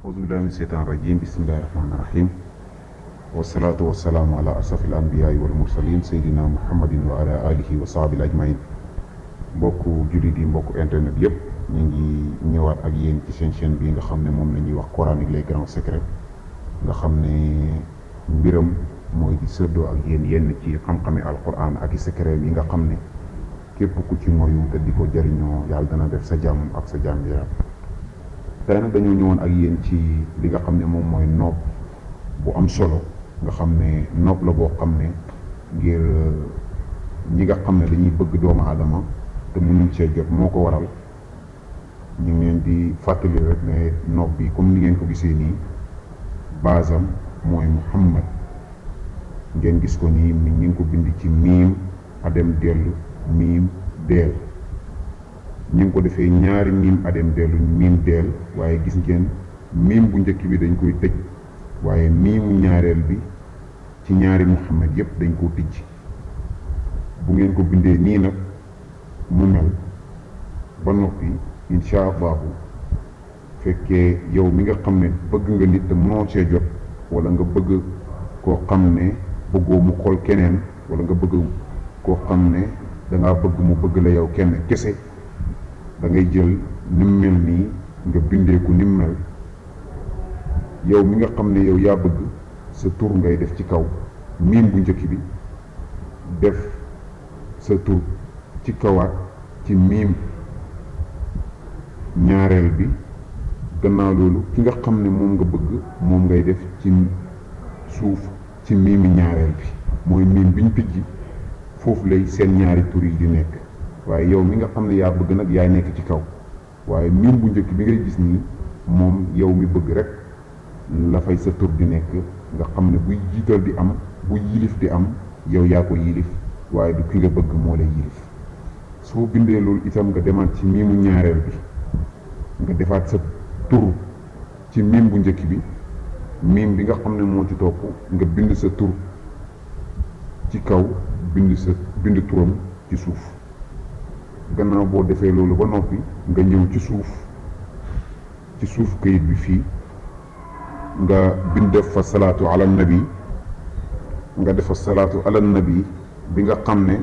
أعوذ بالله من الشيطان الرجيم بسم الله الرحمن الرحيم والصلاة والسلام على أشرف الأنبياء والمرسلين سيدنا محمد وعلى آله وصحبه أجمعين mbokku jullit yi mbokku internet yëpp ñu ngi ñëwaat ak yéen ci seen chaîne bi nga xam ne moom la ñuy wax coranique les grands secrets nga xam ne mbiram mooy di séddoo ak yéen yenn ci xam-xami alquran ak i secret yi nga xam ne képp ku ci moyu te di ko jëriñoo yàlla dana def sa jàmm ak sa jàmm yaram tey nag dañoo ñëwoon ak yéen ci li nga xam ne moom mooy noob bu am solo nga xam ne noob la boo xam ne ngir ñi nga xam ne dañuy bëgg doomu aadama te mënuñ cee jot moo ko waral ñu ngi leen di fàttali rek ne noob bi comme ni ngeen ko gisee nii basam mooy Muhammad ngeen gis ko nii ñu ngi ko bind ci miim adem dellu miim deel ñu ngi ko defee ñaari miim adem dellu miim deel waaye gis ngeen miim bu njëkk bi dañ koy tëj waaye miimu ñaareel bi ci ñaari Muhammad yépp dañ koo tijj bu ngeen ko bindee nii nag mu mel ba noppi incha allahu fekkee yow mi nga xam ne bëgg nga nit te mënoo see jot wala nga bëgg koo xam ne bëggoo mu xool keneen wala nga bëgg koo xam ne dangaa bëgg mu bëgg la yow kenn kese da ngay jël ni mu mel nii nga bindeeku ni mu mel yow mi nga xam ne yow yaa bëgg sa tur ngay def ci kaw miim bu njëkk bi def sa tur ci kawaat ci miim ñaareel bi gannaaw loolu ki nga xam ne moom nga bëgg moom ngay def ci suuf ci miimi ñaareel bi mooy miim biñ tijji foofu lay seen ñaari tur yi di nekk waaye yow mi nga xam ne yaa bëgg nag yaay nekk ci kaw waaye miim bu njëkk bi ngay gis nii moom yow mi bëgg rek la fay sa tur di nekk nga xam ne buy jiital di am buy yilif di am yow yaa ko yilif waaye du ki nga bëgg moo lay yilif soo bindee loolu itam nga demaat ci miimu ñaareel bi nga defaat sa tur ci miim bu njëkk bi miim bi nga xam ne moo ci topp nga bind sa tur ci kaw bind turam ci suuf gannaaw boo defee loolu ba noppi nga ñëw ci suuf kayit bi fii nga bind def fa salaatu ala nabi nga def fa salaatu ala nabi bi nga xam ne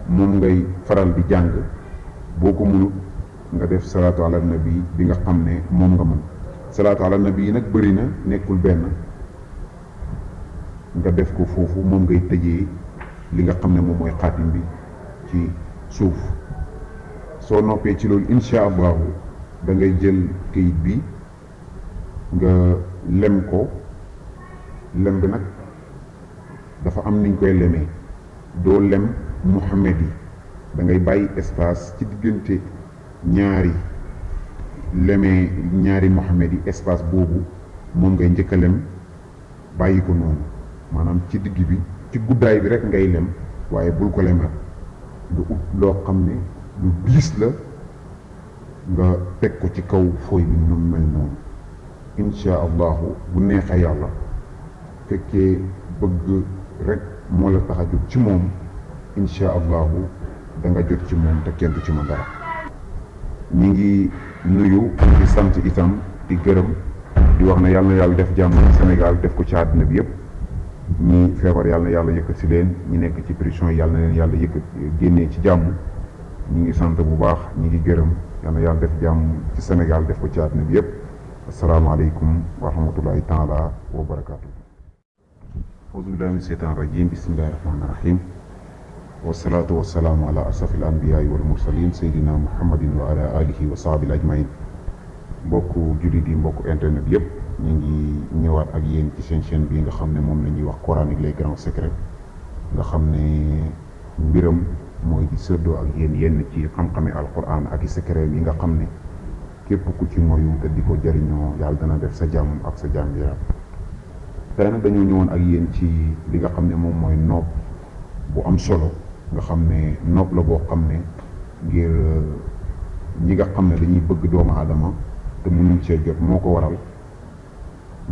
moom ngay faral di jàng boo ko mënut nga def salaatu ala nabi bi nga xam ne moom nga mën salaatu ala nabi yi nag bëri na nekkul benn nga def ko foofu moom ngay tëjee li nga xam ne moom mooy xaatim bi ci suuf soo noppee ci loolu incha allahu da ngay jël kayit bi nga lem ko lem bi nag dafa am niñ koy lemee doo lem Muhammad yi da ngay bàyyi espace ci diggante ñaari Muhammad yi espace boobu moom ngay njëkk a lem bàyyi ko noonu maanaam ci digg bi ci guddaay bi rek ngay lem waaye bul ko lemat nga ut loo xam ne lu diis la nga teg ko ci kaw fooy bi nu mel noonu incha allahu bu neexee yàlla fekkee bëgg rek moo la tax a jot ci moom incha allahu da nga jot ci moom te kenn du ci ma dara ñi ngi nuyu di sant itam di gërëm di wax ne yàlla na yàlla def jàmm Sénégal def ko ci àddina bi yëpp ñi feebar yàlla na yàlla yëkkat si leen ñi nekk ci prison yàlla na leen yàlla yëkkat génnee ci jàmm ñi ngi sant bu baax ñi ngi gërëm yàlla na yàlla def jàmm ci Sénégal def ko ci àddina bi yëpp asalaamaaleykum wa rahmatullahi taala wa barakaatu. أعوذ بالله من الشيطان الرجيم بسم الله الرحمن الرحيم والصلاة والسلام على أشرف الأنبياء والمرسلين سيدنا محمد وعلى آله وصحبه أجمعين mbokku jullit yi mbokku internet yëpp ñu ngi ñëwaat ak yéen ci seen chaîne bi nga xam ne moom la ñuy wax coranique les grands secrets nga xam ne mbiram mooy di séddoo ak yéen yenn ci xam-xami alquran ak i secret yi nga xam ne képp ku ci moyu te di ko jëriñoo yàlla dana def sa jàmm ak sa jàmm yaram tey nag dañoo ñëwoon ak yéen ci li nga xam ne moom mooy noob bu am solo nga xam ne noob la boo xam ne ngir ñi nga xam ne dañuy bëgg doomu aadama te mënuñ cee jot moo ko waral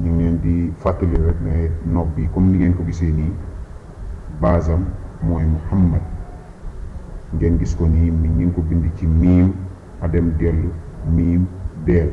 ñu ngi leen di fàttali rek ne noob bi comme ni ngeen ko gisee nii basam mooy Muhammad ngeen gis ko nii ñu ngi ko bind ci miim adem dellu miim deel